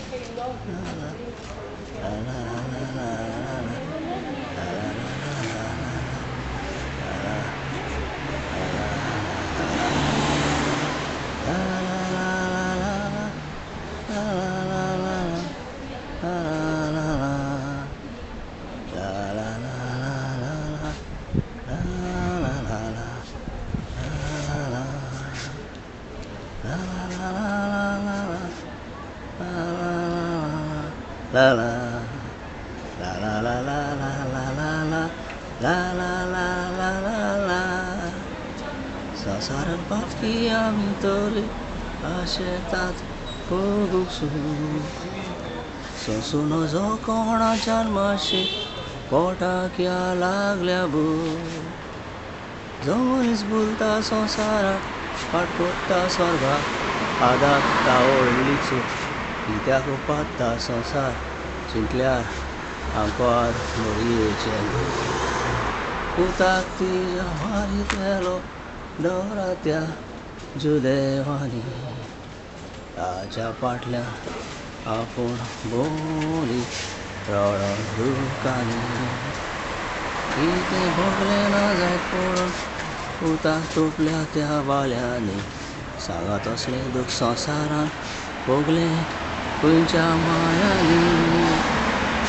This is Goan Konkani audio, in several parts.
La la la la la la la la la la la la la la la. संसारान पातकी आमी तरी आशेतात भोगूंक सूख सोंसूं नजो कोणाच्यान मातशें पोटाक या लागल्या भूक. जो मनीस भुलता संवसाराक फाट कोत्ता स्वर्गाक आदाकता व्हडली चूक कित्याक उपात्ता संवसार चिंतल्यार आंकवार मोरयेचें दूख. पुताक तिज्या मारीत व्हेलो दोंगरा त्या जुदेवांनी ताच्या फाटल्यान आपूण भोंवली रडोन दुकांनी. कितें भोगलें ना जायत पळोवन पुताक तोपल्या त्या बाल्यांनी सांगात असलें दूख संवसारान भोगलें खंयच्या मायांनी.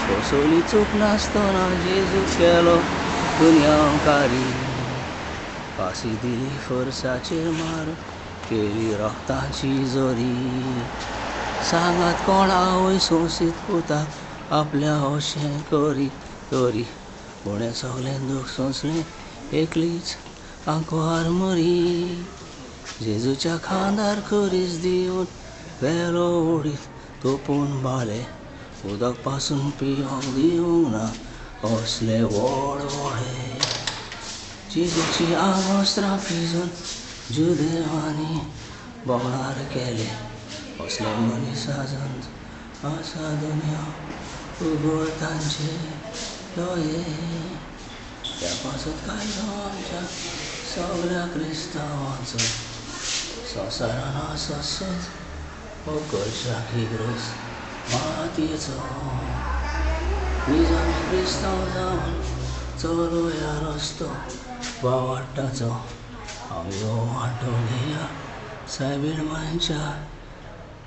कसली चूक नासतना जेजू केलो दुनियांवकारी फांसी दिली फोर्साचेर मारून केली रक्ताची जोरी. सांगात कोण आवय सोंसीत पुताक आपल्या अशें करी तरी कोणें सगलें दूख सोंसलें एकलीच आंकवार मरी. जेजूच्या खांदार खुरीस दिवन वेलो ओडीत तोपून बाले उदक पासून पिवंक दिवंक ना असले व्हड व्हडे. जेजूची आंगवस्त्रां पिजून जुदेवांनी बोगणार केले असले मनीस आसा दुनिया उगड तांचे दोळे. त्या पासत कायदो आमच्या सगल्या क्रिस्तांवांचो संवसारान आसा हो करशाक इग्रोज मातयेचो. निजामी क्रिस्तांव जावन चलोया रस्तो बावाट्टाचो आमी हो वांटो घेया सायबीण मांयच्या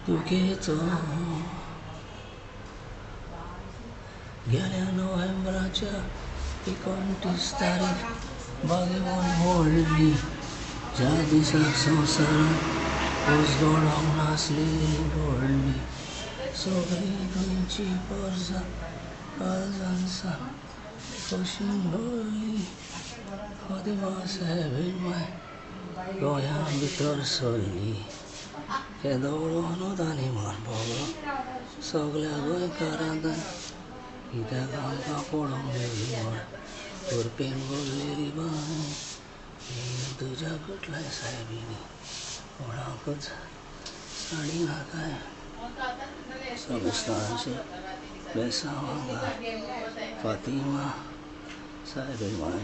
दुखेचो. गेल्या नोव्हेंबराच्या 29 तारीख बागेवन व्हडली ज्या दिसाक संवसारान उजगोडोंक नासली व्हडली सगळी गोंयची परजा काळजान सान खोशीन भरली. फातिमा सायबीण माय गोंया भितर सरली केदो अनुदानी मन भोगलो सगल्या गोंयकारांक कित्याक आमकां पळोवंक मेळ्ळी म्हण उर्पेन भरलेली बांय तुज्या कुटल्याय सायबिणी कोणाकूच साडिना काय. समेस्तांचे बेसांव हांगा फातिमा सायबीण माय.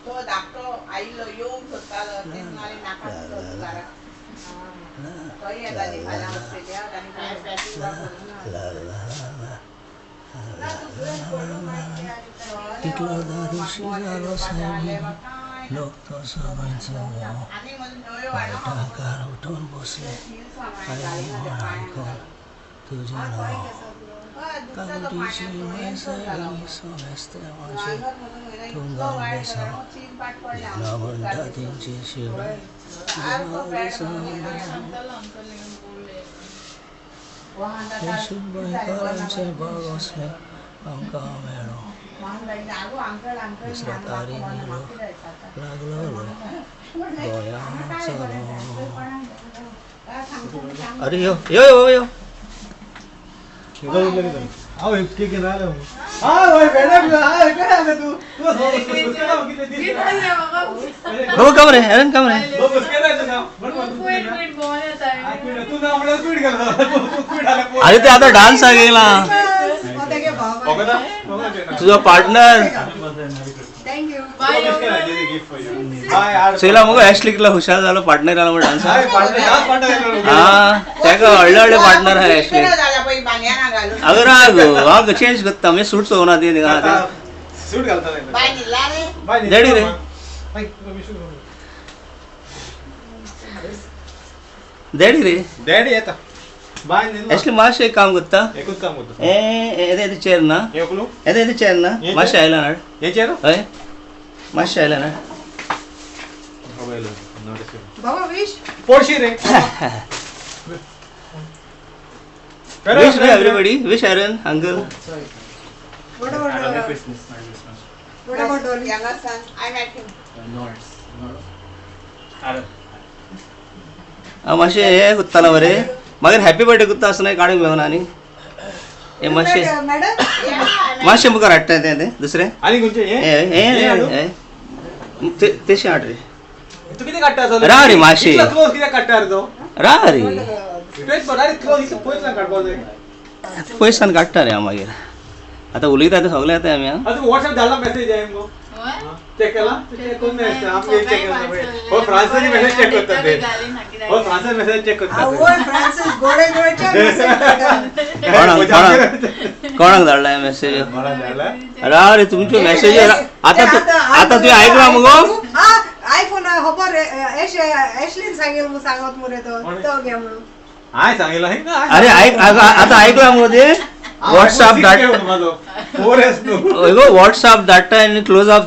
तो धाकटो आयिल्लो येवंक सोदतालो तोय येता न्ही फाल्यां ऑस्ट्रेलिया आनी तितलो दादोशी जालो सायबीण लोक तो सगळ्यांचो वायटाकार उठून बसले आयली म्हण आयकोन तुजें नांव. काकुटीची माय सायबिणी सोमेस्तेवाचें तुंगाल बेसांव दिना म्हणटा तेंचे शिवाय गोंयकारांचें भाग असलें आमकां मेळ्ळो. दुसऱ्या तारीनी लोक लागलो गोंया चलो. अरे यो यो यो यो हो कमरे एरन कमरे अरे ते आता डान्स गेला तुझा पार्टनर. Thank you. चोयला मगो एशली कितलो हुशार जालो पार्टनर आलो डान्सर. हा तेका व्हडले व्हडले पार्टनर आहा एशली. अगं राग हांव चेंज करता म्हणजे सूट चोवना ती. सूट घालता डॅडी रे डॅडी रे डॅडी येता. एशली मातशें एक काम करता. एकूच काम करता. येते येते चेर ना येते येते चेर ना मातशें आयला ना हे चेर हय मातशें आयला ना. बाबा विश पोडशी रे. Wish everybody. Wish Aaron uncle. What about Christmas? What about Dolly? Younger son, I met him. Norris. Aaron. मातशें हे कुत्ताला मरे मागीर हॅपी बर्थडे कुत्ता आसना काडूंक मेळना न्ही. हे मातशें मातशें मुखार हाडटा तें तें दुसरें आनी खंयचें हे तेशें हाड रे. तूं कितें काडटा रा रे मातशें क्लोज कित्याक काडटा रे तो रा रे पयसान काडटा रे हांव मागीर. आतां उलयता तें सगळें येता आमी. आतां वॉट्सएप धाडला मॅसेज हांवें मुगो चॅक केला चॅक करून आमगे चॅक केला हो फ्रांसानी मॅसेज चॅक करता ते हो फ्रांसान मॅसेज चॅक करता. आवय फ्रांसीस गोडे गोडेचे मॅसेज कोणाक कोणाक धाडला मॅसेज? रा रे तुमच्यो मॅसेज आतां आतां तुवें आयकला मुगो? आयफोन खबर एशलीन सांगेल मु सांगत मुरे तो तो घे म्हणून हांवें सांगिल्लें. अरे आतां आयकला मुगो ते व्हॉट्सएप धाडटा. व्हॉट्सएप धाडटा आनी क्लोज अप.